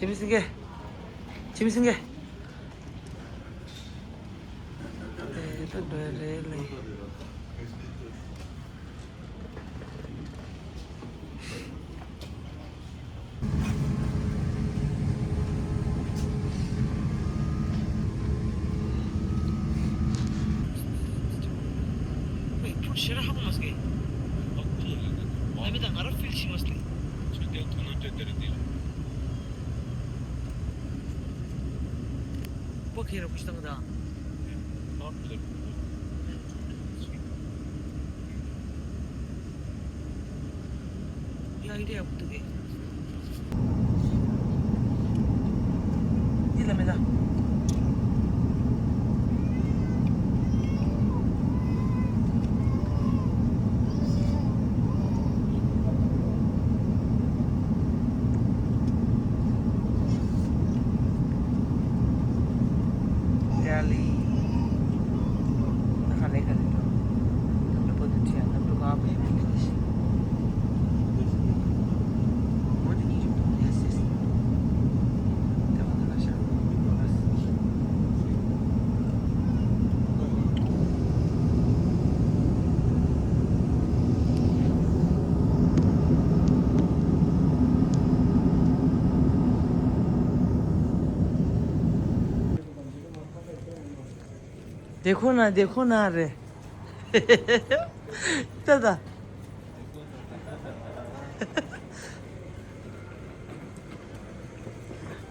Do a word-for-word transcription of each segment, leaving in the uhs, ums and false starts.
ཁྱིམ་སེང་གེ། ཁྱིམ་སེང་གེ། དེ་ད་འགྲོ་རེད་ལེ། ཡ་ཨི་ཌི་ཡ་བུ་དུ་གེ། འདི་ལ་མེ་ད། Delhi. དེ་ཁོ་ན་དེ་ཁོ་ན་རེད། ད་ད།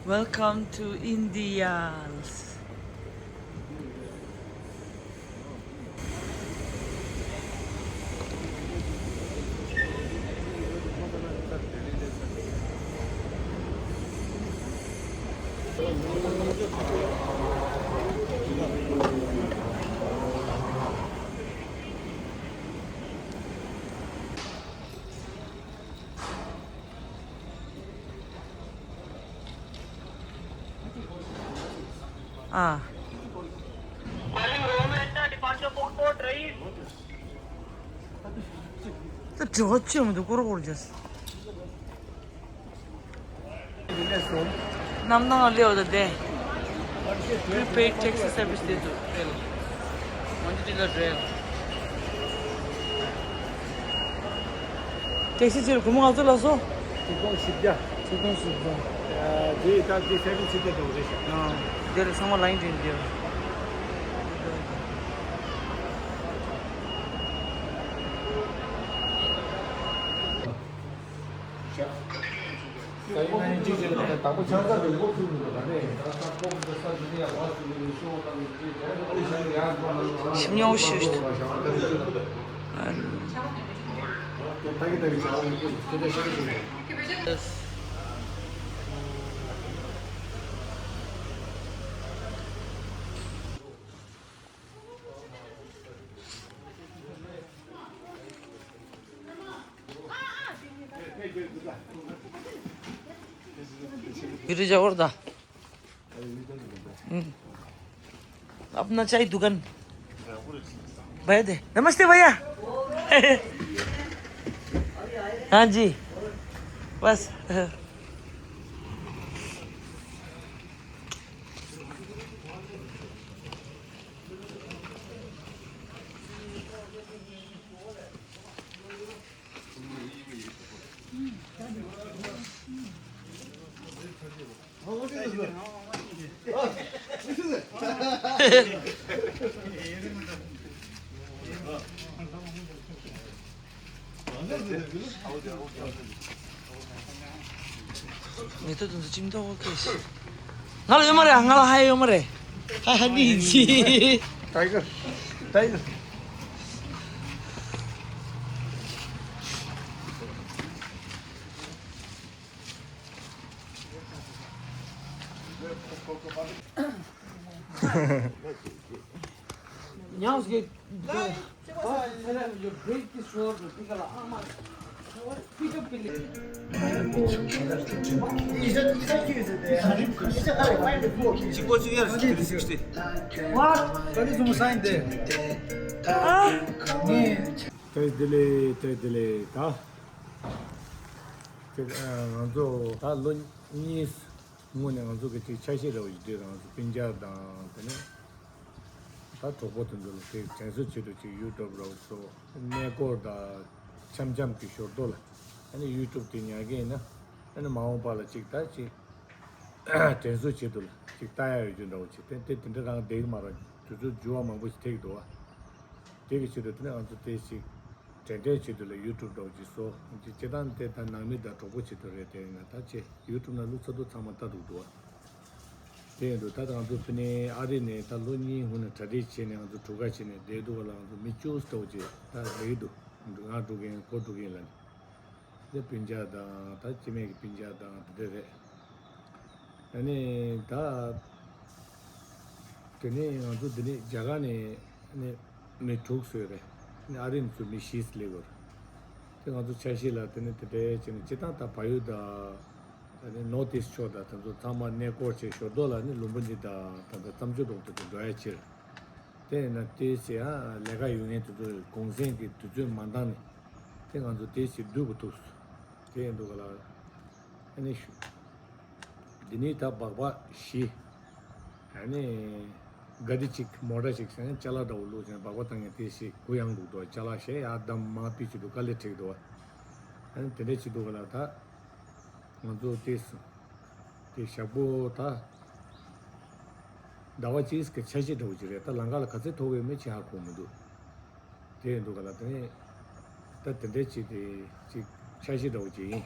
Welcome to India. ཨ། ད་དྲི་བ་ཆེ་མི་འདུག་སྐོར་སྐོར་རྒྱབ། རྣམ་སྣང་ལེའུ་ད་དེ། Prepaid taxi service དེ་ཚོ་རེད། ང་ཚོ་དེ་ལ་རེད། ཊེག་སི་ཕྱིར་སྒོར་མོ་ག་ཚོད་ལབ་སོང་། ཆིག་སྟོང་བཞི་བརྒྱ། ཆིག་སྟོང་བཞི་བརྒྱ། ཨ། དེ་ད་དེ་སེ་ཝེན་སི་ཊར་འདྲ་བོ་རེད་ཤག་ཨ། དེ་ལ་ཚང་མ་ལ་ཡིན་དྲན་དེ། ཡུ་རི་ཇ་ཝར་ད། अपना चाय दुकान। भैया दे। नमस्ते भैया। हाँ जी। बस। མེ་ཏོག་དེ་ཚོ་ཅིག་མཐོང་གི། ང་ལ་ཡོད་མ་རེད། ང་ལ་ཧ་ཡོད་མ་རེད། ཧ་ཧ་ནི་ཅི། Tiger, tiger. Now you break this road, pick up, pick up. གཅིག་པོ་གཅིག་ཡར་སིགསི་སིགསི། What? What is the sign there? ཏེ་དེ་ལེ་ཏེ་དེ་ལེ་ད། ང་ཚོ་ད་ལོ་གཉིས་སྔོན་ནས་ང་ཚོ་གི་ཅིག་འཆར་གཞི་ར་བ་ཞིག་བསྡུས། ང་ཚོ་སྤུན་ཀྱག་དང་དེ་ནས་ད་གྲོགས་པོ་དེ་ཚོ་ལ་དེ་དྲན་གསོ་ཆེད་དུ་ཅིག་ཡུ་ཊུབ་ར་བ་ཚོ་གནས་སྐོར་དང་འཆམ་འཆམ་གྱི་ཞོར་དུ་ལ་ཨ་ནི་ཡུ་ཊུབ་དེ་ཉར་གི་ཡིན་ན་ཨ་ནི་མ་འོངས་པ་ལ་ཅིག་ད་ཅིག་དྲན་གསོ་ཆེད་དུ་ལ་ཅིག་ལྟ་ཡ་ཡོད་རྒྱུ་འདྲ་བོ་ཅིག་དེ་དེ་དེ་འདྲ་རང་བསྡད་ཀྱི་མ་རེད། དུས་ཚོད་འགྱུར་བ་མང་པོ་ཞིག་ཐེབས་ཀྱི་འདུག་བ། དེ་གི་ཆེད་དུ་དེ་ནས་ང་ཚོ་དེ་ཅིག་དྲན་རྟེན་ཆེད་དུ་ལ་ཡུ་ཊུབ་འདྲ་བོ་ཅིག་བཟོ། སྤྱིར་བཏང་དེ་ད་ནང་མི་དང་གྲོགས་པོ་ཆེད་དུ་རེད། དེ་ཡིན་ན་ད་ཅེ་ཡུ་ཊུབ་ནང་བླུགས་ཚར་དུས་ཚང་མ་ལྟ་འདུག་འདུག་བ། དེ་ཡིན་དུས་ད་ང་ཚོ་ཕི་ནས་ཨ་རི་ནས་ད་ལོ་གཉིས་སྔོན་ནས་གྲ་སྒྲིག་བྱས་ནས་ང་ཚོ་གྲུ་ཁ་བྱས་ནས་བསྡད་འདུག་བ་ལ། ང་ཚོ་མི་བཅུ་ཙམ་ཅིག་ད་རེད་འདུག་ང་འགྲོ་མཁན་ཁོ་འགྲོ་མཁན་ལ་ནི་དེ་སྤུན་ཀྱག་དང་ད་སྐྱེ་དམན་གྱི་སྤུན་ཀྱག་དང་དེ་འདྲ་རེད། ཨ་ནི་ད་དེ་ནས་ང་ཚོ་འདི་ནས་རྒྱ་གར་ནས་ནས་མི་དྲུག་བཟོས་རེད། ཨ་ནི་ཨ་རི་ནས་ཚུར་མི་བཞི་སླེབས་ཡོད་རེད། དེ་ང་ཚོ་འཆར་གཞི་ལ་དེ་ནས་དེ་འདྲའི་བྱས་ནས་སྤྱིར་བཏང་ད་བལ་ཡུལ་དང་ཨ་ནི་ནོར་ཐི་ཨིསྟ་ཕྱོགས་དང་དེ་ཚོ་ཚང་མ་གནས་སྐོར་བྱས་ཞོར་དུ་ལ་ནི་ལུམ་བི་ནི་དང་ད་ལྟ་བརྩམས་ཆོས་ཐོག་ཏུ་འགྲོ་ཡ་ཕྱིར། དེ་ཡིན་ན་དེ་ཚེ་ཡང་ལས་ཀ་ཡོད་མཁན་དེ་ཚོས་གུང་སེང་གི་དུས་ཚོད་མ་འདང་ནས་དེ་ང་ཚོ་དེ་ཚེ་བསྡུ་དགོས་ཐུག་སོང་། དེ་ཡིན་འདུག་ག་ལ། ཨ་ནི་ཤུ་འདི་ནས་ད་སྦག་སྦག་བཞི། ཨ་ནི་ག་དི་གཅིག་མོ་ཊ་གཅིག་ཟེར་ནས་ཅ་ལག་འདྲ་བོ་བླུགས་ཟེར་ནས་སྦག་སྦག་བཏང་མཁན་དེ་ཚེ་གུ་ཡངས་འདུག་འདུག་ཅ་ལག་ཞེ་ཡག་དམ་མ་ཕི་ཆེ་འདུག་དཀའ་ལས་འཕྲད་འདུག་ཨ་ནི་དེ་འདྲ་བྱེད་འདུག་ག་ལ་ད། ང་ཚོ་དེ་སུ། དེ་ཞག་པོ་ད། ཟླ་བ་གཅིག་གི་འཆར་གཞི་འདྲ་བོ་ཅིག་རེད། ད་ལམ་ཁ་ལ་ག་ཚོད་ཐུག་གི་མེད་ཅིག་ཧ་གོ་མི་འདུག་དེ་འདུག་ག་ལ་དེ་ནས། ད་དེ་འདྲ་བྱས་ཏེ་ཅིག་འཆར་གཞི་འདྲ་བོ་ཅིག་ཡིན།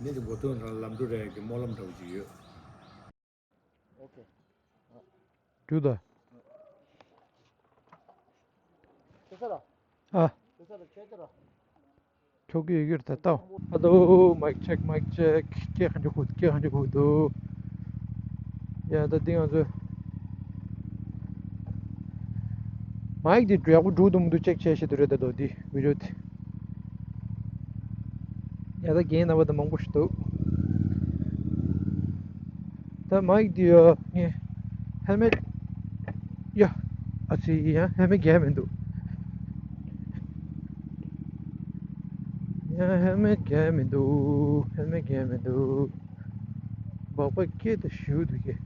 འདི་འདི་འགོ་ཐོན་རང་ལམ་འགྲོ་རེད་ཀྱི་སྨོན་ལམ་འདྲ་བོ་ཅིག་ཡོད། འགྲོ་ད། ཨ། ཁྱོད་ཀྱི་ཡི་གེར་ད་ལྟ། ཨ་དོ། མའིག་ཅེག་མའིག་ཅེག་སྐད་གང་ཅི་ཁུག་སྐད་གང་ཅི་ཁུག་འདུག་ཡ་ད་འདི་ང་ཚོ། མའིག་འདི་ཡག་པོ་འགྲོ་འདུག་མི་འདུག་ཅེག་བྱས་ཤེས་འདུག་རེད་ད་དོ་འདི་བི་ཌིའོ་དེ། ཡ་ད་རྒན་རྣམ་པ་ད་མང་པོ་ཞིག་འདུག་ད་མའིག་འདི་ཡ་ངས་ཧེལ་མེད། ཡ། ཨ་ཙི་ཡ་ཧེལ་མེད་རྒྱག་མི་འདུག་ཡ་ཧེལ་མེད་རྒྱག་མི་འདུག་ཧེལ་མེད་རྒྱག་མི་འདུག་སྦག་སྦག་སྐད་དེ་ཞུ་འདུག་གི།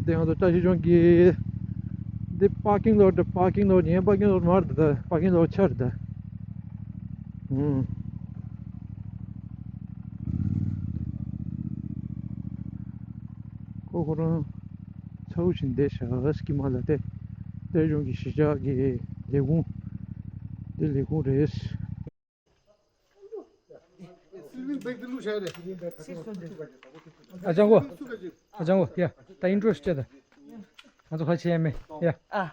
དེ་ང་ཚོ་བཀྲ་ཤིས་ལྗོངས་ཀྱི། འདི་པར་ཀིང་ལོ་ཊ་པར་ཀིང་ལོ་ཊ་ཡིན། པར་ཀིང་ལོ་ཊ་མ་རེད་ད། པར་ཀིང་ལོ་ཊ་ཆགས་རེད་ད། ཨུམ། ཁོ་ཁོ་རང་ཚ་བོ་ཞིག་འདེད་ཤག་སྐྱིད་མ་ལ་དེ། གཏེར་གཞུང་གི་གཞིས་ཆགས་ཀྱི་ལས་ཁུངས། འདི་ལས་ཁུངས་རེད། ཨ་ཅང་གོ། ཨ་ཅང་གོ་ཡ། ད་ཨིན་ཊྲོ་ཌུ་སི་བྱེད་ད། ང་ཚོ་ཁ་ཆེ་མེ་ཡ། ཨ།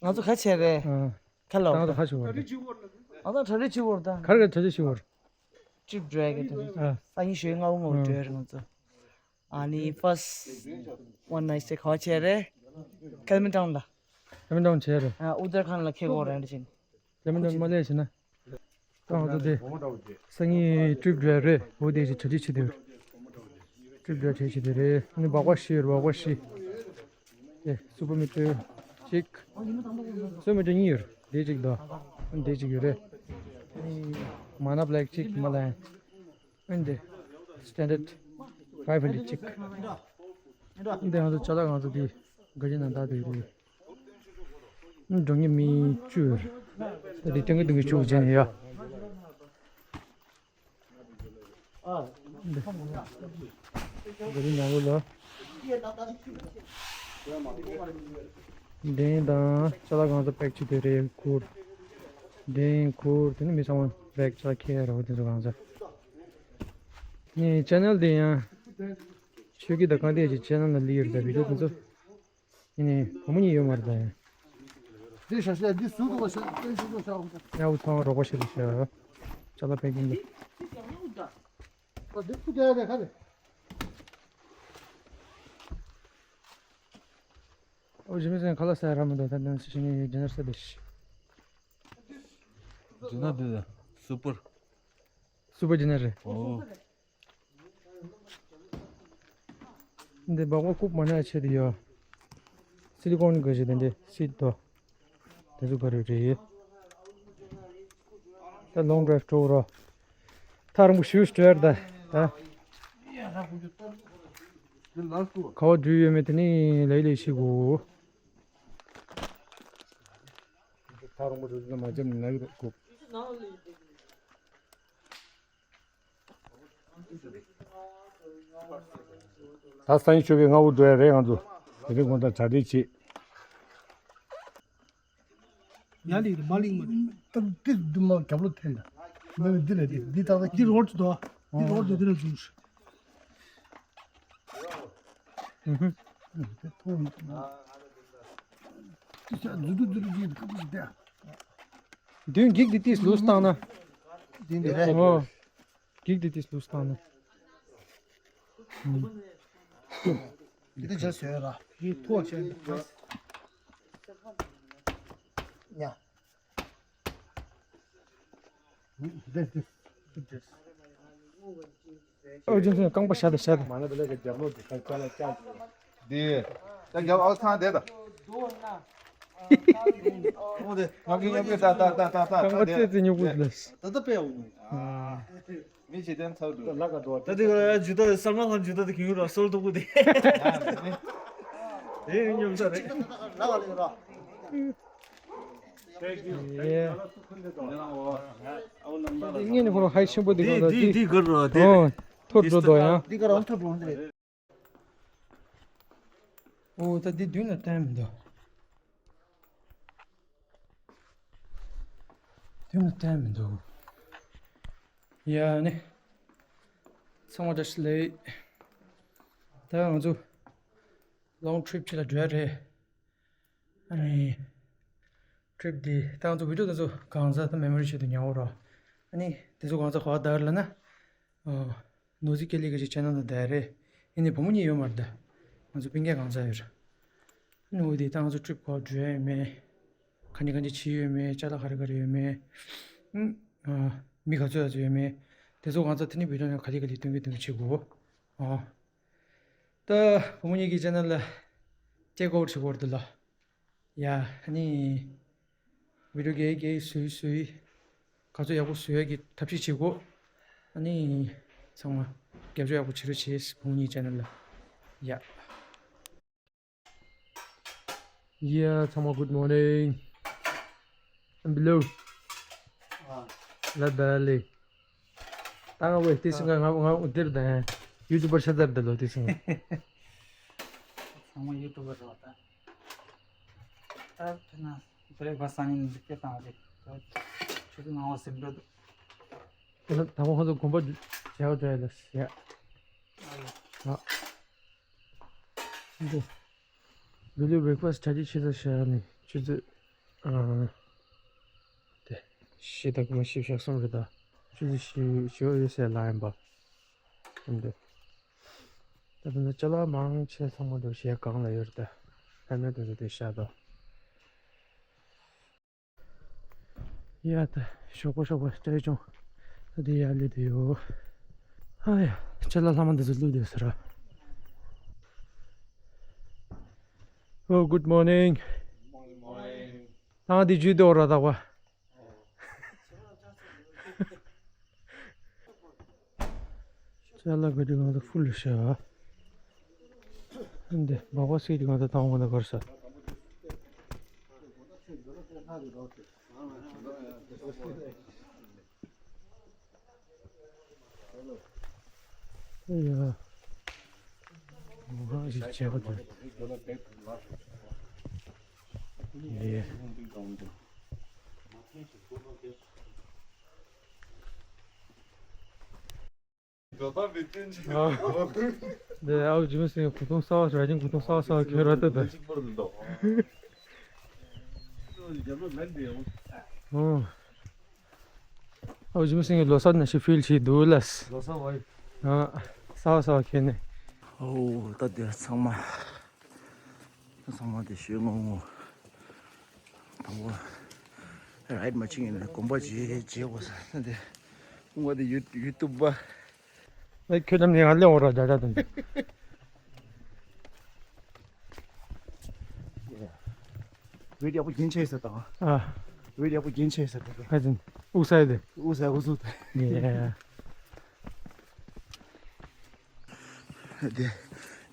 ང་ཚོ་ཁ་ཆེ་རེད། ཨ། ཁ་ལོ། ད་ང་ཚོ་ཁ་ཆེ་བོ་རེད། ང་ཚོ་གྲ་སྒྲིག་བྱེད་བོར་ད། ག་རེ་ག་གྲ་སྒྲིག་བྱེད་བོར། ཊི་རིབ་འགྲོ་ཡ་གི་གྲ་སྒྲིག་ཨ། སང་ཉིན་ཞོགས་སྔ་པོ་ང་ཚོ་འགྲོ་ཡ་རེད་ང་ཚོ། ཨ་ནི་ཕར་སི་ཊི་ཝན་ནའིཊ་སི་ཊེ་ག་བ་བྱས་རེད། ཀལ་མན་ཊའུན་ལ། ཀལ་མན་ཊའུན་བྱས་རེད། ཨ་ཨུ་ཏར་ཁན་ལ་ཁེལ་དགོས་རེད་ཅིང་། ཀལ་མན་ཊའུན་མ་སླེབས་ཕྱིན་ན། ད་ང་ཚོ་དེ་སང་ཉིན་ཊི་རིབ་འགྲོ་ཡ་རེད། འོ་དེ་ཅིག་གྲ་སྒྲིག་བྱེད་དུས། ཊི་རིབ་འགྲོ་ཡ་གྲ་སྒྲིག་བྱེད་དུས་རེད། ཨ་ནི་སྦག་སྦག་བཞི་ཡོད་རེད། སྦག་སྦག་བཞི། དེ་སུ་པར་མི་ཊར་གཅིག་སུ་པར་མི་ཊར་གཉིས་ཡོད་རེད། དེ་གཅིག་དང་། ཨ་ནི་དེ་གཅིག་ཡོད་རེད། ཨ་ནི་མ་ན་བྷེ་ལེག་གཅིག་མ་ལ་ཡན། ཨ་ནི་དེ་སི་ཊན་ཌར་ཌི་ཕའི་བ་ཧན་ཌེ་རེཌ་གཅིག་ཨ་ནི་དེ་ང་ཚོ་ཅ་ལག་ང་ཚོ་དེ་ག་ཅི་ནང་ད་དེ་རེད། ཨ་ནི་འགྲོ་མཁན་མི་བཅུ་ཡོད་རེད། ད་དེ་སྟོན་གི་སྟོན་གི་བཅུ་བྱས་ནས་ཡ། འདི་ནང་ལོགས་ལ། འདི་དང་ཅ་ལག་གང་ཚོ་པེག་བྱས་དེ་རེད། ཁུར། འདི་ཁུར་དེ་ནི་མི་ཚང་མ་པེག་ཅ་ལག་ཁྱེར་རོགས་དེ་ཚོ་གང་ཚོ། ངའི་ཅེ་ནལ་འདི་ཡང་ཆོས་སྐྱིད་དང་གང་དེ་ཅིག་ཅེ་ནལ་ལ་ལི་ཡོད་རེད། ད་བི་ཌིའོ་དེ་ཚོ། ཡིན་ནའི་བུ་མོ་གཉིས་ཡོད་མ་རེད་ད་ཡང་། འདི་ཤ་ཤ་འདི་ཟུར་དུ་བ་ཤ་འདི་ཟུར་དུ་ཤ་འོང་། ཡ་འུ་ཚང་རོགས་པ་བྱེད་རེད་ཤག་ཅ་ལག་པེ་ཀིང་ལ། ཨ་འདི་ཁུ་རྒྱག་རེད་ཁ་རེད། ཨོ་ཇི་མི་སེང་ཁ་ལག་ཟ་ཡ་རག་མི་འདུག་ད་ནང་ཞིག་ནས་ཡོད་ཇི་ནར་ཟ་བསྡད་ཤི། ཇི་ནར་འདི་ད་སུ་པར། སུ་པར་ཇི་ནར་རེད། ཨོ། འདི་སྦག་སྦག་ཀུབ་མ་ན་ཆེད་དུ་ཡོད། སི་ལི་ཀོན་གི་ཞིག་དེ་འདྲ་སི་དོ། དེ་ཚོ་ག་རེ་རེད། ད་ལོང་ཌ་རའིབ་འགྲོ་རོགས། ཐག་རིང་པོ་ཞུ་སྤྲོད་ད། ད་ག་བ་འགྲུལ་ཡོད་མེད་དེ་ནི་ལས་ལས་ཤིག་གོ། ཐག་རིང་པོ་འགྲོ་རྒྱུ་མ་འཇམ་ནི་ན་གི་རེད་གོ། ད་སང་ཉིན་ཆུ་བའི་སྔ་པོ་འགྲོ་ཡ་རེད་ང་ཚོ། དེ་རིང་དགོང་དག་གྲ་སྒྲིག་བྱེད། ཡ་ལི་རི་མ་ལི་མ་རི། ད་འདི་འདི་མ་རྒྱབ་ལོ་འཐེན་ད། མ་འདི་ལ་འདི་འདི་ད་ད་འདི་རོལ་ཏུ་དོ། འདི་རོལ་ཏུ་འདི་ལ་འཛུལ། ཨུ་ཧུ། འདི་ཐོང་། འདི་ཤ་འཛུལ་འདུག་འཛུལ་འདུག་འདི་ཁ་པུ་ཞིག་བསྡད། མདུན་འགྱིག་འདི་ཏིས་ལུས་བཏང་ན། འདི་འདི་རེད། ཨོ། འགྱིག་འདི་ཏིས་ལུས་བཏང་ན། འདི་ད་ཇ་བཟོས་ར། འདི་ཐོག་བཤད་འདུག་ཉ། འདི་འདི། ཨོ་ཇོན་སོན་རྐང་པ་བཞག་དང་བཞག་དང་། མ་ན་བི་ལ་གི་རྒྱབ་ལོགས་དེ་ཁ་ཅ་ལ་ཅག་འདི། ད་རྒྱབ་ཨོ་ཚང་དེ་ད། ཨོ་དེ་ང་གི་ཉོ་གི་ད་ད་ད་ད་ད་རྐང་པ་ཙེ་ཙེ་ཉོ་གི་ལ། ད་ད་པེ་ཨོ་ནི། མི་ཇི་ཏན་ཚའོ་འདུག་ད་དེ་ག་ཇུ་ད་སལ་མ་ཁན་ཇུ་ད་དེ་ཁྱུང་ར་སོལ་དུ་གུ་དེ། དེ་ཉོ་ས་རེད། ངས་ནི་ཁོ་རང་ཧའི་ཆེན་པོ་འདི་ག་ལ་འདི་འདི་གར་རོ་དེ། ཨོ་ཐོར་འགྲོ་དོ་ཡང་། འདི་གར་རོ་ཐོར་འགྲོ་འདི་རེད། ཨོ་ད་འདི་མདུན་ལ་བསྟན་མི་འདུག་མདུན་ལ་བསྟན་མི་འདུག་ཡ་ནི། ཚང་མ་བཀྲ་ཤིས་བདེ་ལེགས། ད་ང་ཚོ་ལོང་ཊི་རིབ་ཅིག་ལ་འགྲོ་ཡ་རེད། ཨ་ནི། ཊི་རིབ་འདི་ད་ང་ཚོ་བི་ཌི་ཡོ་དེ་ཚོ་གང་ཟག་དང་མེ་མོ་རི་ཆེད་དུ་ཉར་འོ་རོ། ཨ་ནི་དེ་ཚོ་གང་ཟག་ག་པར་དར་ལ་ན། ཨོ། ནོར་རྫི་སྐྱེ་ལི་གི་ཅིག་ཆེ་ན་ད་དར་རེད། ཨ་ནི་བུ་མོ་གཉིས་ཡོད་མ་རེད་ད། ང་ཚོ་སྤུན་ཀྱག་གང་ཟག་ཡོད་ར། ཨ་ནི་འོ་དེ་ད་ང་ཚོ་ཊི་རིབ་ག་པར་འགྲོ་ཡ་ཡོད་མེད། ག་ནས་ག་ནས་ཕྱིན་ཡོད་མེད་ཅ་ལག་ག་རེ་ག་རེ་ཡོད་མེད། ཨ། མི་ག་ཚོད་ག་ཚོད་ཡོད་མེད། དེ་ཚོ་གང་ཟག་དེ་ནི་བི་ཌི་ཡོ་ནང་ག་ལེ་ག་ལེ་སྟོན་གི་སྟོན་གི་བྱེད་དགོས། ཨོ། ད་བུ་མོ་གཉིས་ཀྱི་ཅེ་ནལ་ལ་ཊེག་ཨོ་ཝར་བྱེད་དགོས་རེད་ལ། ཡ་ཨ་ནི། བི་ཌི་ཡོ་རྒྱག་རྒྱག་བཟོས་བཟོས། ག་ཚོད་ཡག་པོ་བཟོ་ཡག་གི་ཐབས་ཤེས་བྱེད་དགོས། ཨ་ནི། ཚང་མ་རྒྱབ་སྐྱོར་ཡག་པོ་བྱེད་རོགས་བྱེད་བུ་མོ་གཉིས་ཅེ་ནལ་ལ། ཡ། ཡ་ཚང་མ་good morning། Hello། ལ་ད་ལེ། ད་ང་བས་དེ་སུ་ང་ང་ང་འདིར་ད་ཡུ་ཊུབ་པར་ཤ་ཚར་ད་ལོ་དེ་སུ་ང་། ཚང་མ་ཡུ་ཊུབ་པར་རོ་ད། ད་ཕེ་ན་བེ་རེག་ཕ་སི་ཊི་ཨ་ནི་འདི་སྐད་བཏང་རེད། ཆུ་ཚོད་ལྔ་པ་ཟིན་འགྲོ་འདུག་ད་ད་མོ་ཁོ་ཚོ་དགོན་པ་བྱས་པ་འདྲ་ཡ་ལ་ཡ། ཨ་ཡ། ཨ། འདི། Daily breakfast གྲ་སྒྲིག་བྱེད་ས་བྱས་ནས་ཆུ་ཚོད། ཨ། དེ། བཞི་དང་སྐར་མ་བཞི་བཅུ་ཞེ་གསུམ་རེད་ད། ཆུ་ཚོད་བཞི་བཞི་པ་ཡོད་ཟེར་ལ་ཡིན་པ། འདི། ད་དེ་ནས་ཅ་ལག་མང་ཆེ་ཚང་མ་འདུག་གཞས་སྒང་ལ་ཡོད་རེད་ད། ཧེལ་མེ་ཊི་དེ་ཚོ་དེ་བཞག་ད། ཡ་ད་ཞོགས་པ་ཞོགས་པ་སྤྲད་བྱུང་། ད་དེ་ཡར་སླེབས་བསྡད་ཡོད། ཨ་ཡ། ཅ་ལག་ལྷག་མ་འདི་ཚོ་བླུགས་བསྡད་ཟེར་ར། Oh, good morning. Good morning. ད་ང་འདི་ཇུས་འདི་འོ་ར་ད་བ། ཅ་ལག་ག་དུས་གང་ལྟར་ཕུལ་ལ་ཤག་འདི་སྦག་སྦག་སིད་གང་ལྟར་བཏང་བ་ན་གར་ས། ཨེ་ཡ། ཧ་ཅང་བྱས་པ་དང་། ཡེ། འདི་ཨའུ་ཇི་མི་སིང་གོས་ཐུང་གསར་པ་ཞིག་ར་ཅིང་གོས་ཐུང་གསར་པ་གསར་པ་གྱོན་ར་ལྟ་དང་། ཨོ། ཨའུ་ཇི་མི་སིང་གི་ལོ་གསར་ནང་བཞིན་ཕིལ་བྱེད་འདུག་ལ། ལོ་གསར་བ་ཡི། ཨ། གསར་པ་གསར་པ་གྱོན་ནས། ཨོ་ད་འདིར་ཚང་མ། ཚང་མ་དེ་ཤོད་ངོ་ངོ་། དང་པོ་རའིཌ་མ་ཕྱིན་ཡིན་ན་དགོན་པ་བརྗེད་བརྗེད་དགོས་ས་ན་དེ། ངོ་དེ་ཡུ་ཡུ་ཊུབ་པ། ཨེ་ཁྱོད་རྣམས་ནས་ང་ལེན་འོ་ར་རྒྱ་རྒྱ་དང་། ཝེ་ཡག་པོ་རྒྱན་ཆེ་ས་དང་། ཨ། ཝེ་ཡག་པོ་རྒྱན་ཆེ་ས་དང་། ཁ་ཅིན་དབུགས་ས་ཡ་དེ། དབུགས་ས་ཡ་དབུགས་སུ་དང་། ཡེ། དེ།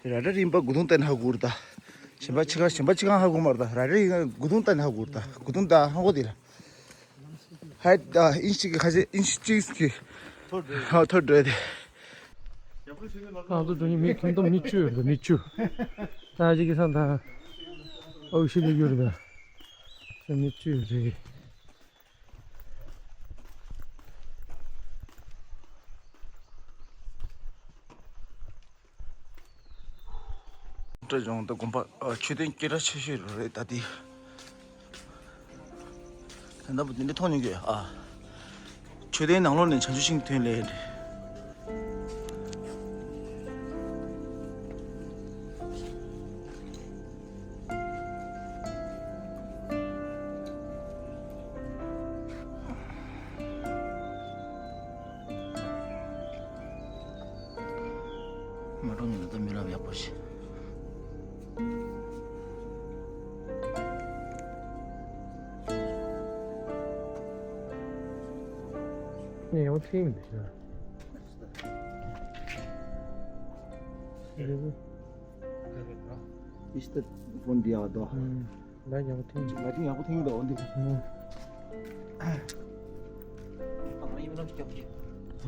དེ་ར་ཏྲ་རིམ་པ་དགུ་ཐུང་བསྟན་ཧ་གོ་ར་ད། གཞན་པ་ཕྱི་གང་གཞན་པ་ཕྱི་གང་ཧ་གོ་མ་ར་ད། ར་ཏྲ་རིམ་དགུ་ཐུང་བསྟན་ཧ་གོ་ར་ད། དགུ་ཐུང་ད་ཧ་གོ་དེ་ར། ཧའི་ད་ཨིན་ཅི་གཅིག་གི་ཁ་ཤས་ཨིན་ཅི་གཅིག་གི་ཧ་ཐོར་འགྲོ་དེ། ང་ཚོ་འགྲོ་མཁན་མི་ཁྱོན་བསྡོམས་མི་བཅུ་ཡོད་རེད། མི་བཅུ། ད་ཅིག་གི་སང་ད་ཨོ་ཤི་ལི་ཡོད་རེད། ད་མི་བཅུ་ཡོད་རེད། སྤྲ་ལྗོངས་དང་དགོན་པ་ཨ་མཆོད་རྟེན་སྐད་གྲགས་ཆེ་ཤོས་རེད་ད་དེ། ད་ལྟ་བུ་འདི་འདྲ་མཐོང་མྱོང་གི་ཨ། མཆོད་རྟེན་ནང་ལོགས་ནས་བྱང་ཆུབ་ཤིང་ཐོན་ལེ་རེད། མ་འགྲོ་ནས་ད་ལྟ་རྨི་ལམ་ཡག་པོ་ཞིག་ནས་ཡང་ཐིམ་འདི་ཤ། ཨིསྟར་ཕོན་འདི་ཡག་འདུག་ལ་ཡག་པོ་ཐིམ། ལ་ཡག་པོ་ཐིམ་འདུག་འདི།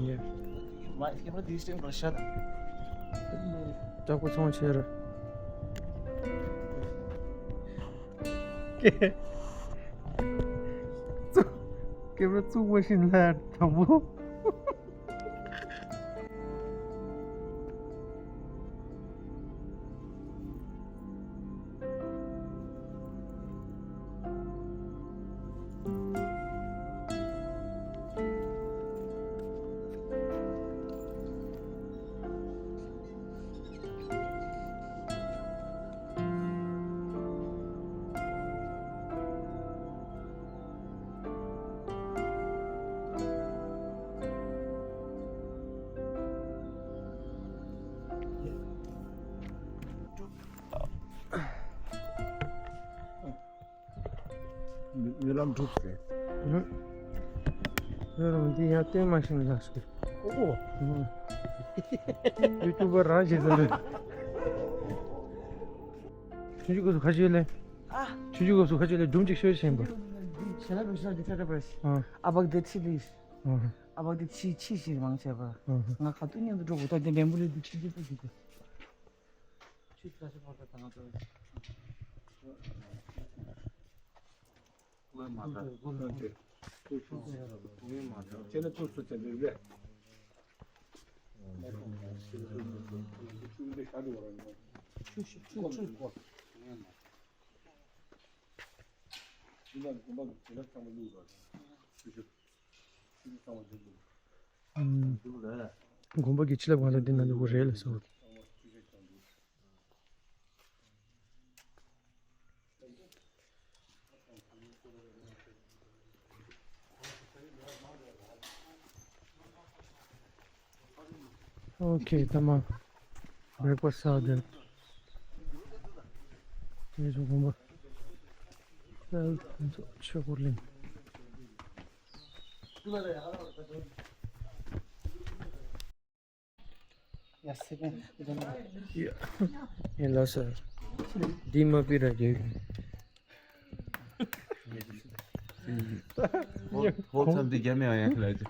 ཡེ། ལྕགས་པོ་ཚོང་ཆེ་རུ། སྐེ། སྐེ་རུ་བཙུགས་པ་བཞིན་ལ་དང་པོ། རྨི་ལམ་འགྲུབ་ཟེར། རྨི་ལམ་འདི་ཡང་སྟོན་མ་ཤེས་ན་ལགས་སོ། ཨོ། ཡུ་ཊུབ་པར་རང་བྱེད་ཟེར་རེད། ཆུང་ཆུང་སྐབས་སུ་ཁ་ཆེ་ལེ། ཨ། ཆུང་ཆུང་སྐབས་སུ་ཁ་ཆེ་ལེ་སྒྲུང་གཅིག་ཤོད་ཤེས་པ། ཆེ་ལ་བེ་ཤ་འདི་ཁ་ཁ་པར། ཨ། ཨ་བག་དེ་ཚི་ལིས། ཨ། ཨ་བག་དེ་ཚི་ཚི་ཞིག་མང་ཆེ་བ། ཨ། ང་ཁ་ཏུ་ཉན་དུ་འགྲོ་གོ་ད་དེ་འདྲེན་པོ་ལེ་དུ་ཆི་དུ་དུ་དུ། ཆུ་ཚ་ཞིག་ཕོར་ཁ་ཐང་དུ། ཀློད་མ་ཐག་ཀློད་མ་ཐག་ཀློད་མ་ཐག་ཁྱེད་ནི་ཐུགས་སུ་ཆེ་འདུག་ལེ། ཆུ་ཤི་ཆུ་ཆུ་ཆུ། ཡིན་ན་དགོན་པ་གི་བྱིན་རླབས་ཚང་མ་བླུགས་པ་དང་། ཆུ་ཤུ། ཆུ་ཤུ་ཚང་མ་བླུགས་པ། ཨུམ། དགོན་པ་གི་བྱིན་རླབས་གང་ལ་འདི་ན་ཡོད་རེད་ལ་སོ། ཨོ་ཁེ། ད་མ་བྷེ་རེག་ཕ་སི་ཟ་དེ། ངེད་ཚོ་དགོན་པ་ཆོས་འཁོར་གླིང་། ཡ་སེ་བན། ཡ། ཡ་ལགས་སོ། འདི་མ་པི་ར་རྒྱུག་ཧོ་ཧོ་ཚམ་དེ་རྒྱ་མི་ཨ་ཡ་ལ་ཅི།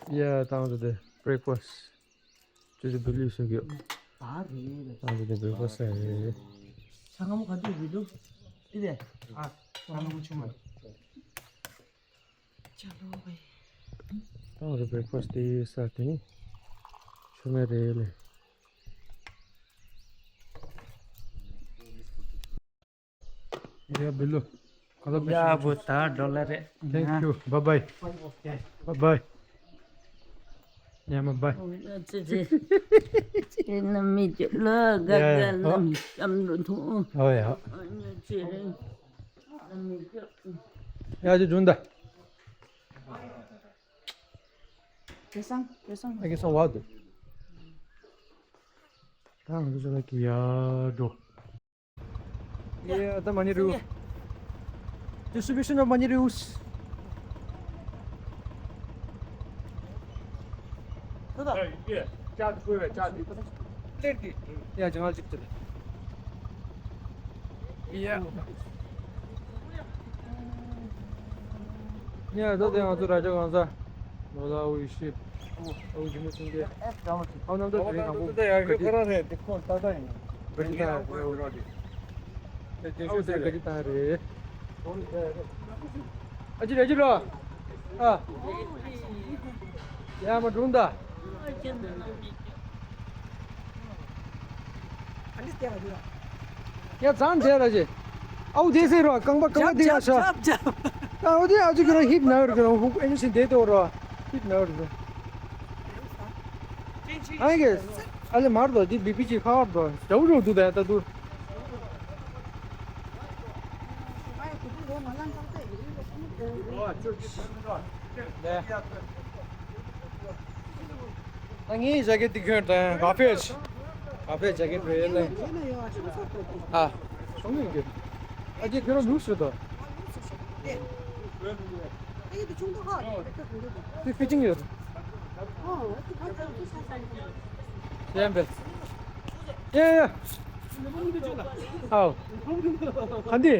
ཡ་ཏང་དེ་བྷེ་རེག་ཕ་སི། ཅོ་ཅོ་བི་ལིས་སོ་གི། ད་རེད། ཏང་དེ་བྷེ་རེག་ཕ་སི་རེད། ཆང་ངམ་ག་དུས་བི་ལུ། དེ་དེ། ཨ། ཆང་ངམ་ཆུང་མ། ཅ་ལོ་བེ། ཏང་རེ་བྷེ་རེག་ཕ་སི་དེ་ས་དེ་ཆུ་མེ་རེད་ལེ། ཡ་བི་ལོ། ཁ་ལ་བེ་ཡ་བུ་ད་ཌོ་ལར་རེད། Thank you. Bye bye. Bye bye. ཉམས་པ། ཨོ་ཡ་ཙི་ཙི། ཙི་རེ་ན་མི་ཅི་ལ་ག་ག་ན་མི་ཙམ་རུ་ཐུང་། ཨོ་ཡ། ཨོ་ཡ་ཙི་རེ་ན་མི་ཅི། ཡ་ཅི་ཇུན་ད། དེ་སང་དེ་སང་། ཨ་ཀེ་སང་བ་དུ། ད་ང་ཚོ་ལ་གི་ཡ་འགྲོ། Yeah, the money rules. Distribution of money rules. Yeah, yeah, yeah. Yeah, the thing on the right of the. ལོ་ལ་འོ་ཡི་ཤི། འོ་ཡི་མི་སུན་གེ། ཨའོ་ནམ་ད་དེ་རིང་དང་པོ་ག་དུས། ག་དུས་ད་རེད། ཨའོ་ད་ག་དུས་ད་རེད། ཨ་ཅི་རེད་ཅི་རོ། ཨ། ཡ་མ་སྒྲུང་ད། ཡ་ཙང་དེ་ར་ཅེ། ཨའོ་དེ་ཟེར་རོ། རྐང་པ་རྐང་པ་དེ་ཡ་ཤ། ཇབ་ཇབ་ཇབ། ཨའོ་དེ་ཨ་ཅི་ཁྱོད་རང་ཧིབ་ན་ཡོད་རེད། ཁྱོད་རང་ཧུག་ཨེ་ནི་སིན་དེ་དེ་འོ་རོ། ཧིབ་ན་ཡོད་རེད། ཨ་ནི་གེ། ཨ་ལེ་མར་དོ་དེ་བི་པི་ཅི་ཁ་བར་དོ་ཇའུ་རོ་དུ་ད་ད་དུ། ད་ངའི་ཇེ་ཀེ་ཊི་འདི་གྱོན་དང་ག་ཕེ་ཆ། ག་ཕེ་ཇེ་ཀེ་ཊི་རེད་ལེ། ཨ། ཤོང་གི་ཡོད་གི། ཨ་ཅེ་ཁྱོད་རང་ལུགས་སུ་དོ། དེ་ཕི་ཅིང་ཡོད། ཡན་པས། ཡ་ཡ། ཨའོ། ག་འདི།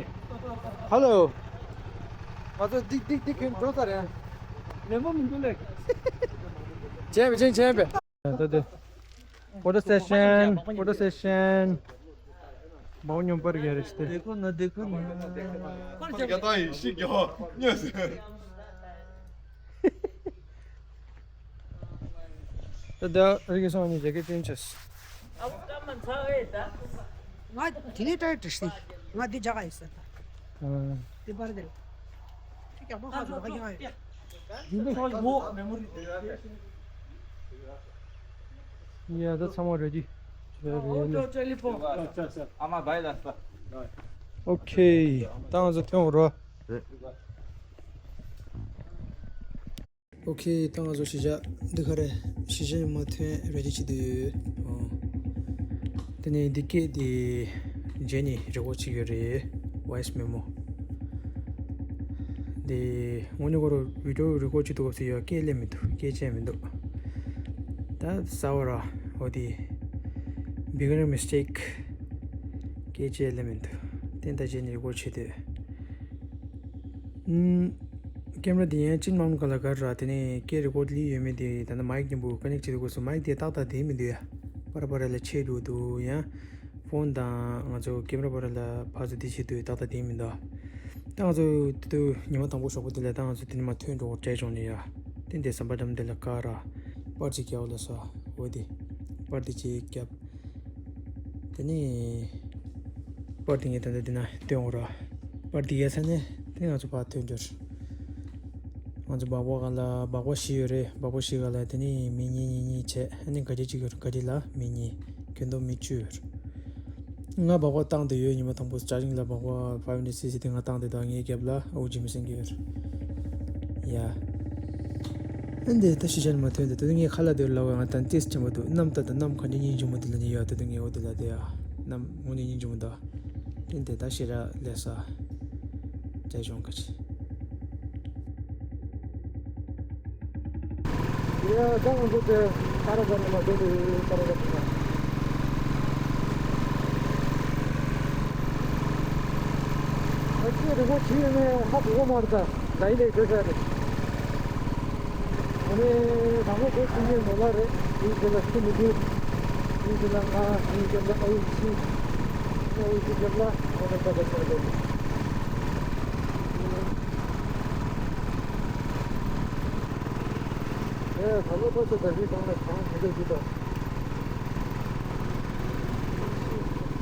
ཧ་ལོ། ང་ཚོ་ཏིག་ཏིག་ཏིག་གིན་འགྲོ་ས་རེད། ལེན་པ་མི་འདུག་ལེ། བྱས་པ་ཅན་བྱས་པས། ད་དེ། ཕོ་ཊོ་སེ་ཤན། ཕོ་ཊོ་སེ་ཤན། མའོ་ཉོམ་པར་གྱི་རེད་དེ། देखो ना, देखो ना। क्या था ये? शी क्या? यस। ད་ད་རིག་སོང་ནི་ཇེ་ཀེ་ཊི་སྤྲིན་ཆེས། ང་དེ་ནས་ཏྲའི་ཏྲི་ཤི། ང་འདི་རྒྱག་ཡིན་ཟེར་ད། ཨ། དེ་པར་དེ་རེད། ཁྱི་རྒྱག་པ་ཧ་ལོ་ཧ་ཡང་ཡ། འདི་ནས་ཧོ་མེ་མོ་རི་དེ་རེད། ཡ་ད་ཚང་མ་རེ་ཌི་རེད་རེད། ཨ་མ་བའི་ལ་ས། ཨོ་ཁེ། ད་ང་ཚོ་ཐོན་རོ། ཨོ་ཁེ། ད་ང་ཚོ་གཞིས་ཆགས་འདི་ག་རེ། གཞིས་ཆགས་ནས་མར་ཐོན་རེ་ཌི་བྱེད་དུ་ཡོད། ཨོ། དེ་ནས་འདི་སྐད་དེ་རྗེས་ནས་རི་ཀོཌ་བྱེད་ཀྱི་རེད། ཝོ་ཡིས་མེ་མོ། དེ་དངོས་གནས་ཁོ་རང་བི་ཌི་ཡོ་རི་ཀོཌ་བྱེད་དུས་སྐབས་སུ་ཡང་སྐད་སླེབས་མི་འདུག་སྐད་ཆ་མི་འདུག་ད་གསར་པ་ར། འོ་དེ་beginner mistake སྐད་ཆ་སླེབས་མི་འདུག་དེ་ད་རྗེས་ནས་རི་ཀོཌ་བྱེད་དུས། ཨུམ། ཀེམ་ར་དེ་ཡང་ཅིན་མམ་ག་ལ་ག་ར། དེ་ནས་སྐད་རི་ཀོཌ་ལི་ཡོད་མེད་དེ་ད་ནི་མའིག་མཉམ་པོ་ཀ་ནེག་བྱེད་དགོས་སོ། མའིག་དེ་ཏག་ཏག་དེ་མི་འདུག་ཡ། པར་པར་ལ་ཆད་འགྲོ་འདུག་ཡང་། ཕོན་དང་ང་ཚོ་ཀེམ་ར་པར་ལ་ཕར་ཚུར་དེ་བྱེད་དུས་ཏག་ཏག་དེ་མི་འདུག་ད་ང་ཚོ་དེ་དུས་ཉི་མ་དང་པོ་ཞོགས་པ་དེ་ལ་ད་ང་ཚོ་དེ་ནས་མར་ཐོན་འགྲོ་དགོས་གྲས་བྱུང་ནས་ཡ། དེ་འདྲའི་ཟམ་པ་འགྲམ་དེ་ལ་ཀ་ར། པར་ཅིག་རྒྱབ་ལ་སོ། འོ་དེ། པར་དེ་ཅིག་རྒྱབ། དེ་ནས་པར་དེ་ངས་ད་ལྟ་འདི་ན་སྟོན་འོ་ར། པར་དེ་ཡལ་ཚར་ནས་དེ་ནས་ང་ཚོ་ཕར་ཐོན་འགྱུར། ང་ཚོ་སྦག་སྦག་ག་ལ་སྦག་སྦག་བཞི་ཡོད་རེད། སྦག་སྦག་བཞི་ག་ལ་དེ་ནས་མི་གཉིས་གཉིས་གཉིས་བྱས། ཨ་ནི་ག་རེ་གཅིག་ཡོད་རེད། ག་རེ་ལ་མི་གཉིས། གྱོན་མདོག་མི་བཅུ་ཡོད་རེད། ང་སྦག་སྦག་བཏང་བསྡད་ཡོད། ཉི་མ་དང་པོ་ཅ་ཅིང་ལ་སྦག་སྦག་ཕའི་ཧན་ཌེ་སི་སི་དེ་ང་བཏང་བསྡད་དོ། ངའི་རྒྱབ་ལ་ཨོ་ཇི་མི་སེང་གི་ཡོད་རེད། ཡ། ཨ་འདི་ད་གཞིས་ཆགས་ནས་མར་ཐོན་ཏེ་དེ་དུས་ངས་ཁ་ལག་དེ་ལ་བ་ང་ད་ཏིས་ཆེན་པོ་འདུག་གནམ་ད་ད་གནམ་ག་འདྲ་སྙིང་རྗེ་མོ་དེ་ལ་ནི་ཡོད། དེ་དུས་ངས་འོ་དེ་ལ་དེ་ཡ། གནམ་དངོས་གནས་སྙིང་རྗེ་མོ་འདུག་དེ་འདི་ད་ཞེ་དྲག་ལས་ས། ཅ་ཅོང་ཀ་ཅི། ཡ་ད་ང་ཚོ་དེ་ཏཱ་ར་ག་ནས་མར་འགྲོ་དུས་ཏཱ་ར་ག་ནས་མར། ཨ་ཅེ་རི་བོ་ཆི་ཡོད་ནས་ཧ་གོ་གོ་མ་རེད་ད། ལའི་ལའི་བཟོས་ཚར་རེད། ཨ་ནི་དང་པོ་བོད་ཁྱིམ་རྒྱུད་ནོར་ལ་རེད། དེའི་རྗེས་ལ་སུ་མི་རྒྱུད། དེའི་རྗེས་ལ་ང་། དེའི་རྗེས་ལ་ཨ་ཡུ་ཆི། ཨ་ཡུ་ཆི་རྗེས་ལ་ཨ་ནི་ད་ད་ཆ་རེད། ཨེ་ད་ལོ་ཐོ་ཆེ་ད་རི་གང་ལ་གང་མི་འདུག་ཅི་ད།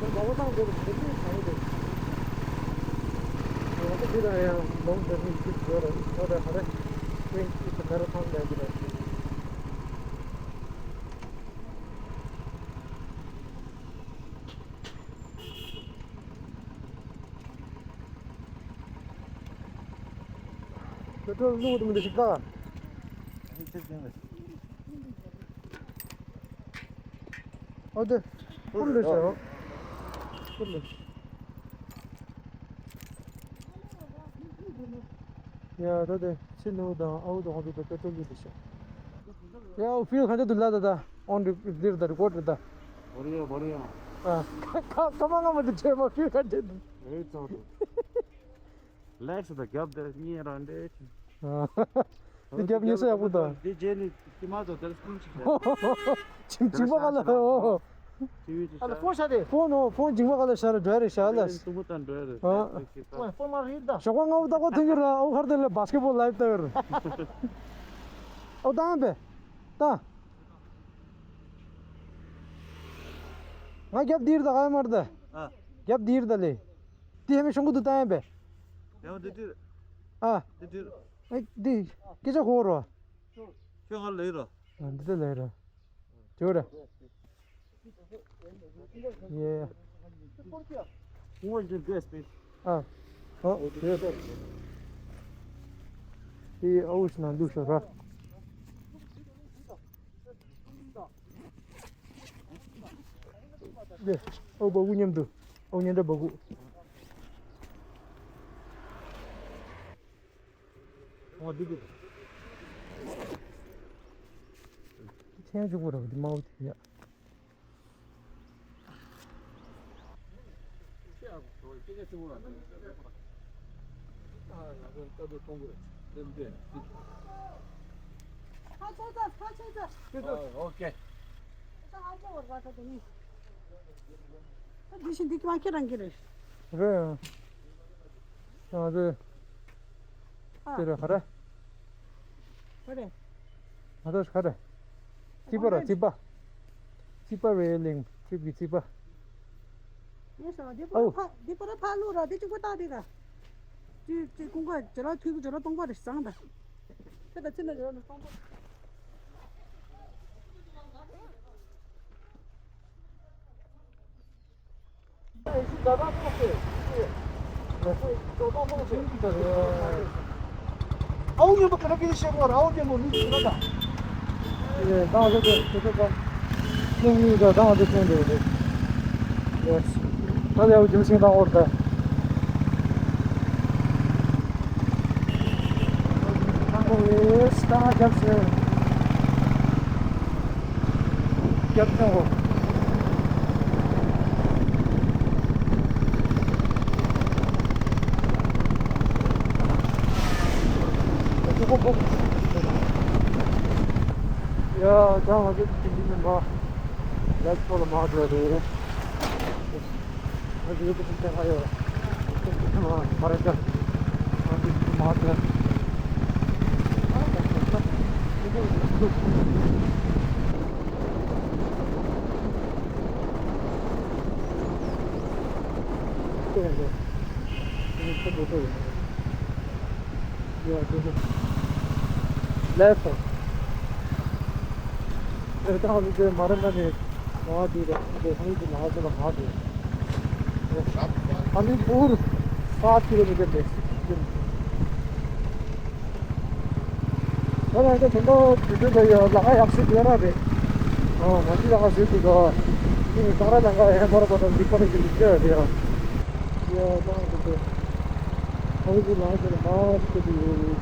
ད་མ་བོ་ཏང་འདི་རུ་མི་འདུག་གང་འདུག་ང་ཚོ་འདི་ལ་ཡང་ལོང་ད་རི་ཤིག་ཡོད་རེད། ཡོད་རེད་ཧ་རེད། ཀྲེན་ཤིག་ད་ག་རེ་ཐང་ལ་འདི་རེད། པེ་ཊྲོལ་བླུགས་འདུག་མི་འདུག་ཞིག་ལྟ། ཨོ་དེ། ཕུར་ལས་ཤར། ཕུར་ལས། ཡ་ད་དེ་ཕྱི་ནང་དང་ཨའུ་དང་ཧོང་དུ་དེ་པེ་ཊྲོལ་བླུགས་འདུག་ཤག་ཡ་ཨོ་ཕིལ་ག་འདྲ་འདུག་ལ་ད་ད། ཨོན་རི་འདིར་ད་རི་ཀོར་ཌ་རི་ད། བོ་རི་ཡ་བོ་རི་ཡ། ཨ་ཁ་ཁ་མ་ང་མ་དེ་ཆེ་མ་ཕིལ་ག་འདྲ་འདུག་ཨེ་ཙང་དུ། ལེགས་སུ་ད་རྒྱབ་དེ་གཉིས་རང་འདྲེ། འདི་རྒྱབ་གཉིས་སུ་ཡག་པོ་འདུག་འདི་རྗེས་ནི་ཅི་མ་ཚོ་དེར་སྐུང་ཅིག་བྱས། ཅིང་ཅིང་པ་ག་ལ་ཨོ། ཊི་ཝི་ཅིག་ཨ་ལ་ཕོན་ཤ་དེ། ཕོན་ནོ་ཕོན་ཅིང་པ་ག་ལ་ཤ་ར་འགྲོ་རེ་ཤ་ལ། དུམ་བུ་དང་འགྲོ་རེ། ཨ། ཕོན་མ་རེད་ད། ཞོགས་པ་ང་བུ་ད་གོ་ཐུང་གི་ར་ཨོ་ཁར་དེ་ལ་བཱ་སི་ཀེ་བོལ་ལའིབ་ད་ར། ཨོ་ད་ཨམ་པེ། ད། ང་རྒྱབ་འདིར་ད་ག་ཡ་མར་ད། ཨ། རྒྱབ་འདིར་ད་ལེ། དེ་ཧེ་མེ་ཤོང་གུ་དུ་ད་ཡ་པེ། ཡང་འདི་འདིར། ཨ། འདི་འདིར། ཨེ་འདི། སྐད་ཆ་གོ་རོ། ཁྱོད་ང་ལེ་རོ། ཨ་འདི་ད་ལེ་རོ། ཇོ་ར། ཡེ། ཨ། ཨོ་དེ། དེ་ཨའུ་ཤི་ན་འདུག་ཤོག་ར། ཨོ་བ་གུ་མཉམ་དུ། ཨོ་ཉེ་འདྲ་བ་གུ། ཨོ་འདི་འདི། ཆེན་ཆུང་པོ་ར་འདི་མའོ་དེ་ཡ། ཨོ་ཁེ། རེད། ཡང་རེད། ཨ་རེ། ཨ་རེ། ང་ཚོ་ག་རེ། རྩིག་པ་ར་རྩིག་པ། རྩིག་པ་རེད་ལིང་ཁྲིབ་ཀྱི་རྩིག་པ། ཡེ་སོ་འདི་པར་ཨོ། ཕ་འདི་པར་ཕ་ལུ་ར་འདི་གཅིག་པ་བཏགས་འདི་ར། ཅི་ཅི་ཀུན་དགའ་ཇོ་ལ་ཐུག་གི་ཇོ་ལ་སྟོང་པ་རེད་བཟང་ད། ཁྱེད་ད་ཚེ་ན་ཇོ་ལ་སྟོང་པ། ཨའུ་ཉོན་པ་ག་རེ་བྱེད་ཤེས་གོ་ཨའུ་ཉོན་པ་མི་ཞིག་ལ་དང་། ཡེ་དང་དེ་དེ་དེ་དེ་དང་། ཀླུ་མི་དང་དང་དེ་ཚོ་འདུག་དེ། ཡེ། ད་ལེའུ་ཇིམ་སིང་དང་འོར་ད། དང་པོ་ཡེ་སི་དང་རྒྱབ་ཟེར། རྒྱབ་ཆེན་པོ། ཡ་ད་ང་ཚོ་དེ་འདི་མིན་པ། ལེགས་ཚོ་ལ་མ་འགྲོ་རེད། ལེགས་སོ། ཨེ་ད་ཧ་ལུ་ཏེ་མ་ར་ན་ནས་མ་དུ་ར་ཏེ་ཧ་ལུ་ཏེ་ན་ཧ་ཏེ་ལ་མ་དུ། ཧ་ལུ་པུར་སའ་ཀི་ལོ་མི་ཏར་རེད། ད་ལ་ཏེ་དེ་འདྲ་དུས་ཚོད་ལ་ཡ་ལ་ཡག་ཤོས་ཡོད་ར་རེད། ཨོ་ང་ཅི་ལ་ང་ཟེར་དུས་ད་ཨིན་ད་ར་ལ་ང་ཧེ་མ་ར་པ་ད་འདི་པ་ར་ཅི་ལི་ཅི་རེད་ཡ། ཡ་ད་ང་ཏེ་ཧ་ལུ་ཏེ་ལ་ཏེ་ལ་མ་ཏེ་དུ་ཡོད། ཡ།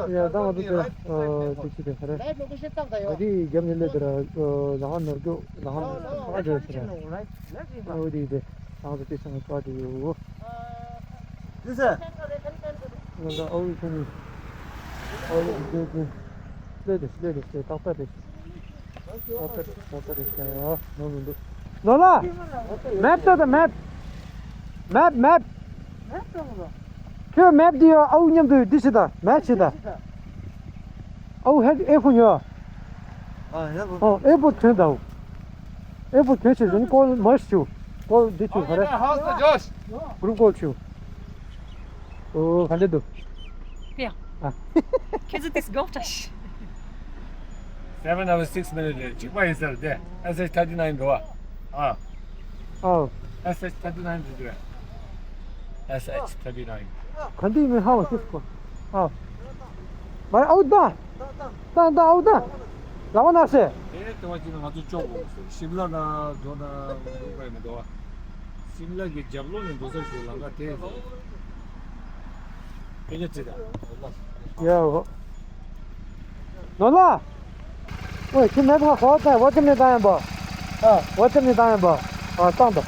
ཡ་ད་ང་ཚོ་དེ་ཨ་དེ་ཅི་དེ་ཧ་རེ། ཨ་དེ་རྒྱབ་ནས་སླེབས་དེ་ར་ལ་ཧ་ནོར་རྒྱུ་ལ་ཧ་ཨ་འདྲ་ཟེར་ར། ཨ་འོ་དེ་དེ་ང་ཚོ་དེ་ཚང་མ་ཀ་དེ་ཡོད། ང་ཚོ་ཨ་འོ་ཁོང་ཨ་འོ་དེ་དེ་སླེབས་དེ་སླེབས་དེ་སླེབས་ཏག་ཏག་དེ། ལོ་ལ། མེབ་ལྟོས་དང་མེབ། མེབ་མེབ། ཁྱོད་མེབ་འདི་ཡོ་ཨའུ་མཉམ་དུ་འདི་བྱེད་དང་མེབ་བྱེད་དང་། ཨའུ་ཧེ་ཨེ་ཁུ་ཉོ། ཨ་ཡ་གོ། ཨོ་ཨེར་པོར་ཊི་ཐོན་དང་། ཨེར་པོར་ཊི་ཐོན་ཆེ་ཟིན་ཀོལ་མར་ཆུ། ཀོལ་འདི་ཆུ་ག་རེ། How's the Josh? གུ་རུབ་ཀོལ་ཆུ། ཨོ་ག་འདྲ་འདུག་ཡ། ཨ། ཁྱེད་ཚོ་དེས་དགོངས་དྲ་ཤི། Seven hours six minutes རེད། གཅིག་པ་ཡིན་ས་རེད་དེ། S H thirty nine འགྲོ་བ། ཨ། ཨོ། S H thirty nine རེད་དེ། S H thirty nine ག་འདི་མི་ཧ་བ་ཤི་སྐོ། ཨ། མ་ཨའུ་ད། ད་ད་ཨའུ་ད། ལ་བ་ན་སེ། དེ་ལྟ་བ་ཅིག་ན་ང་ཚོ་ལྕོག་དགོས་སོ། ཤིམ་ལ་ན་འགྲོ་ན་འགྲོ་པ་མི་འདུག་བ། ཤིམ་ལ་གི་རྒྱབ་ལོགས་ནས་འགྲོ་ས་ཞིག་ལམ་ཁ་དེ་རེད། ཕན་ཆད་ཅི་ད། ཡ་ཧོ། ནོ་ལ། ཨོ་ཁྱི་མེད་པ་ཧོ་ད་ཝ་ཅི་མེད་ད་ཡན་པ། ཨ་ཝ་ཅི་མེད་ད་ཡན་པ། ཨ་བཏང་དང་།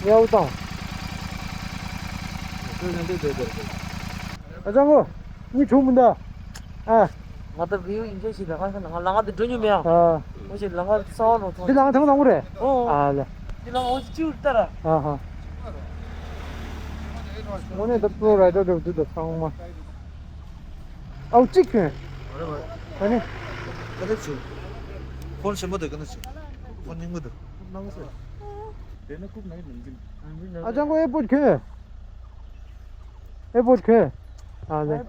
ཡ་ཧོ་བཏང་། ཨ་ཅང་གོ། ངའི་ཆུང་མི་འདའ། ཨ། ང་ད་བིའུ་ཡིན་ཆོག་ཞིག་ལ་ང་ལ་ང་དེ་འགྲོ་མྱོང་མེད་ཨང་། ཨ། ངོ་ཞིག་ལ་ང་ཚ་བ་ལོ་ཚོང་འདི་ལ་ང་ཐང་དང་པོ་རེད། ཨོ། ཨ་ལ། འདི་ལ་ངོ་ཞིག་ཅིའུ་ལྟ་ར། ཨ་ཧ། ངོ་ནས་ད་པྲོ་རའི་ཌར་འགྲོ་འདུག་ད་ཚང་མ། ཨའུ་གཅིག་གྱོན། ཨ་ནི། ཀ་ནས་བྱུང་། ཕོན་ཆེན་པོ་འདུག་ཀ་ནས་བྱུང་། ཕོན་རྙིང་པོ་འདུག་སྣང་ས། དེ་ནི་ཁུག་ནའི་ནང་གི། ཨ་ཅང་གོ་ཨེར་པོར་ཊི་གྱོན། ཨེར་པོར་ཊི་གྱོན། ཨ་ལེ།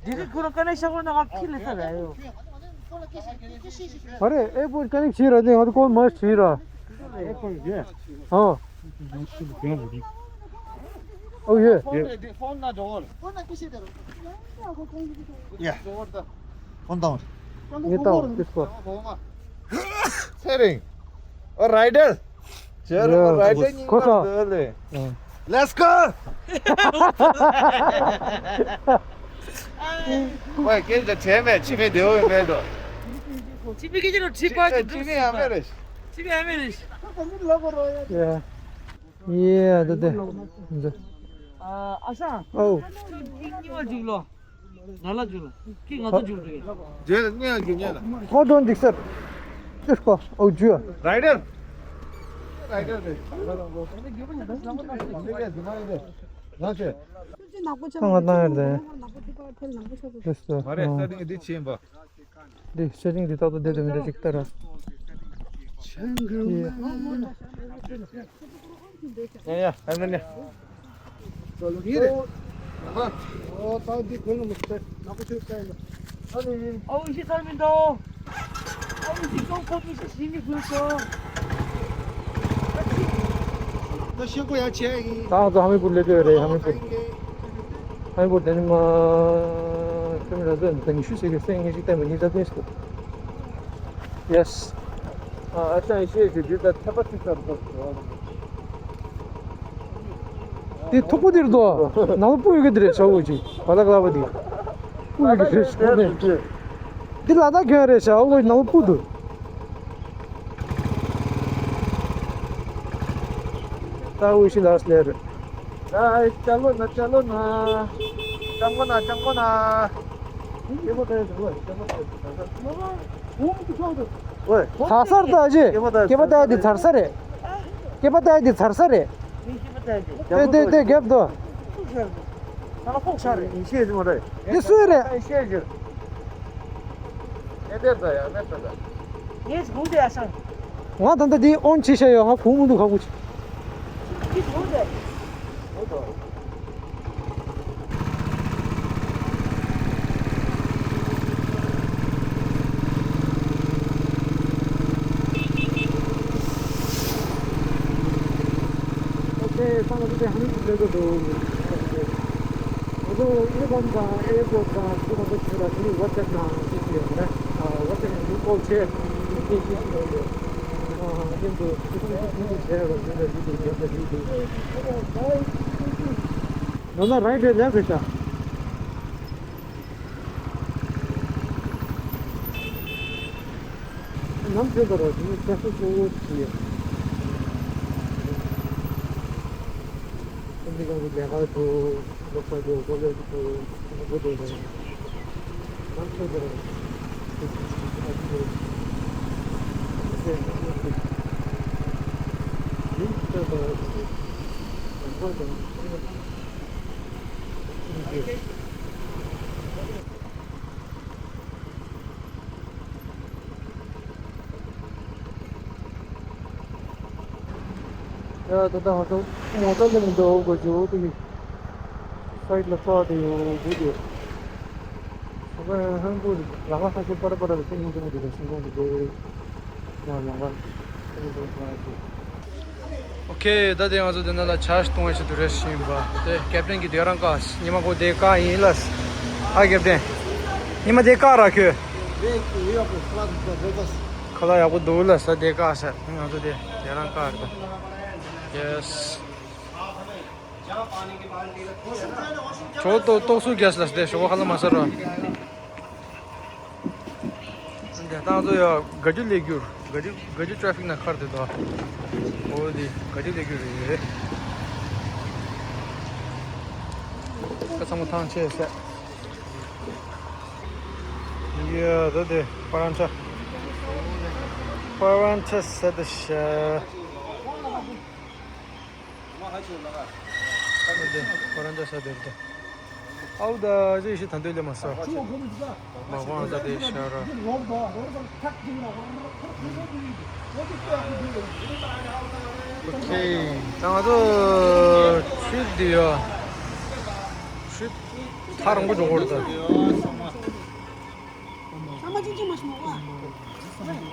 འདི་རིགས་ཁོ་རང་ཀ་ནས་ཤག་པ་ན་ང་ཁྱི་ལས་ས་ར་ཡོ། ཨ་རེ་ཨེར་པོར་ཊི་ཀ་ནེག་བྱེད་ར་དེ་ང་ཚོ་ཀོལ་མར་བྱེད་ར། ཨེར་པོར་ཊི་ཡོད། ཨ། ཨོ་ཡོད། ཕོན་ན་འགྲོ་བར། ཡ། ཕོན་དང་། ངས་བཏང་བ་ཏིས་པ། ཚེ་རིང་། ཨོ་རའི་ཌར། ཇེ་རོ་ཡ། རའི་ཌར་གཉིས་ཁོ་ཁ། ལ་ལེ། ཨ། Let's go! ཝེ་སྐད་ཆ་དྲན་མེད་ཆི་མེད་དེའོ་ཡོད་མེད་དོ། ཆི་མེད་སྐད་ཆ་རོ་ཁྲི་པ་ཆི་ཆི་མེད་ཡ་མེད་རེད། ཆི་མེད་ཡ་མེད་རེད། ཡ། ཡ་ད་དེ། འདི། ཨ་ཨ་ཤ། ཨོ། ཁྱི་གཉིས་པ་འཇུག་ལོ། ང་ལ་འཇུག་ལོ། ཁྱི་ང་ཚོ་འཇུག་འགྲོ་གི། རྗེས་ལ་གཉིས་ལ་འཇུག་གཉིས་ལ། ཧོ་དོན་འགྲིག་སར། ཅིས་ཀོ་ཨོ་ཇུ། རའི་ཌར། རའི་ཌར་རེད། ང་ཚོས། ཁང་བ་བཏང་ཡོད་རེད། ལགས་སོ། མ་རེད་ས་སྟེང་འདི་ཕྱིན་པ། འདི་ཤ་ཆེན་འདི་ཏག་ཏག་བསྡད་དུ་མི་འདུག་ཅིག་ལྟ་ར། ཡ་ཡ་ཨ་ནི་ནི། ཨོ་ད་འདི་གོན་ལ་མི་སྟེར་ནག་པོ་ཆོས་སྟེར་ལ། ཨ་ནི་ཨོ་ཤི་ཚར་མི་འདུག་ཨོ་ཤི་ཚོང་ཁོ་མི་ཤི་ཤི་མི་དགོས་སོ། ད་ཤེས་པོ་ཡ་ཆེ་ཡིན། ད་ང་ཚོ་ཧ་མི་པུར་སླེབས་ཡོད་རེད། ཧ་མི་པུར། ཧ་མི་པུར་དེ་ནི་མ། ཁྱོད་མི་ར་ཟོས་འདི་ཉི་ཤུ་ཟེར་གི་སེང་ངེ་ཞིག་བསྟན་པ་ཉིན་ད་ཕེས་ཏུ། ཡེས། ཨ་ཨ་ཅང་ཤེས་ཞིག་འདི་ད་ཐེ་པ་ཚིག་ཚར་ཏོ། དེ་ཐུག་པོ་དེར་དོ། ནང་ལ་སྤུ་ཡོད་གི་དེ་རེད་ཤ་འོ་ཅི། བ་ལག་ལ་བ་དེ། སྤུ་ཡོད་གི་དེ་རེད་ཤ་འོ་ནས། འདི་ལ་ད་གྱོན་རེད་ཤ་འོ་ནང་ལ་སྤུ་འདུག་ད་འོ་ཤི་ལ་སླེབས་རེད། ཨ་ཨ་ཅ་ལོ་ན་ཅ་ལོ་ན། ཅང་མོ་ན་ཅང་མོ་ན། ཅང་མོ་ན་ཅང་མོ་ན། ཨོ། ཚར་ས་རེད་ད་ཅི། སྐེད་པ་བཏགས་དེ་ཚར་ས་རེད། སྐེད་པ་བཏགས་དེ་ཚར་ས་རེད། དེ་དེ་དེ་རྒྱབ་དོ། དེ་སུའི་རེད། ང་ད་ལྟ་དེ་ཨོན་བྱེད་བཞག་ཡོད། ང་གོ་མི་འདུག་ཁ་ཁུ་ཆེ། ནོར་ལ་རང་གི་ལས་ཀྱི་ཤ། ནམ་ཐོན་པ་ར་དེ་ནི་ཆ་ཤས་གཙོ་བོ་ཞིག་ཡོད། ཨ་མི་རི་ཀའི་ལས་ཀ་དུ་ལོག་པ་དུ་གོ་ལེ་དུ་དུ་དུ་དུ་དུ། ཡ་ད་ལྟ་ང་ཚོ་མོ་ཊ་ལེན་འགྲོ་དགོས་ཀྱི་འོ་དེ་གི་སའིཌ་ལ་ཚོགས་དེ་ཡོད་དེ་དེ། ང་ཚོ་ཧན་པུ་རང་ལ་ཧ་ཤོད་པར་པར་ལ་ཏིང་ཏིང་དེ་གི་ཤིང་ཀུང་དེ་དེ་ཡང་ཡང་བ་ཏིང་ཏིང་ཏིང་ཞིག་ཨོ་ཁེ། ད་དེ་ང་ཚོ་དེ་ན་ལ་ཆར་ཇི་གཏོང་བའི་ཆེད་དུ་རེ་ཞིག་ཡིན་པ་དེ་ཀེབ་ཏན་གྱི་དེ་རང་བཀག་ཉི་མ་གོ་དེ་བཀག་ཡིན་ལ། ཨ་ཀེབ་ཏན་ཉི་མ་དེ་བཀག་ར་ཁྱོད། ཁ་ལག་ཡག་པོ་འདུག་ལ་ས་དེ་བཀག་ས་ང་ཚོ་དེ་དེ་རང་བཀག་རེད་ད། ཡེས། ཇོ་ཏོ་ཏོག་སུ་རྒྱས་ལ་སྟེ་ཞོགས་ཁ་ལ་མ་ཟེར་རོ། འདི་ད་ཚོ་ཡ་ག་རྒྱུ་ལས་རྒྱུར་ག་རྒྱུ་ག་རྒྱུ་ཊ་ཕིག་ན་ཁར་དེ་དོ། འོ་དེ་ག་རྒྱུ་ལས་རྒྱུར་རེད། ཁ་ཚང་མ་ཐང་ཆད་ཟེར། ཡ་ད་དེ་པ་རན་ཆ་པ་རན་ཆ་ཟེར་དེ་ཤ། ཁོ་རང་ཅག་ས་དེར་དེ། ཨའུ་ད་ཅི་ཞིག་ད་འདོད་ལེ་མ་ས། མ་ཝང་ས་དེ་ཤ་ར། ཨོ་ཁེ། ད་ང་ཚོ་ཁྲིབ་འདི་ཡོད། ཁྲིབ་ཐག་རིང་པོ་འགྲོ་དགོས་རེད་ད། ཚང་མ་ཅི་ཅི་མ་ཤི་མ་གོ།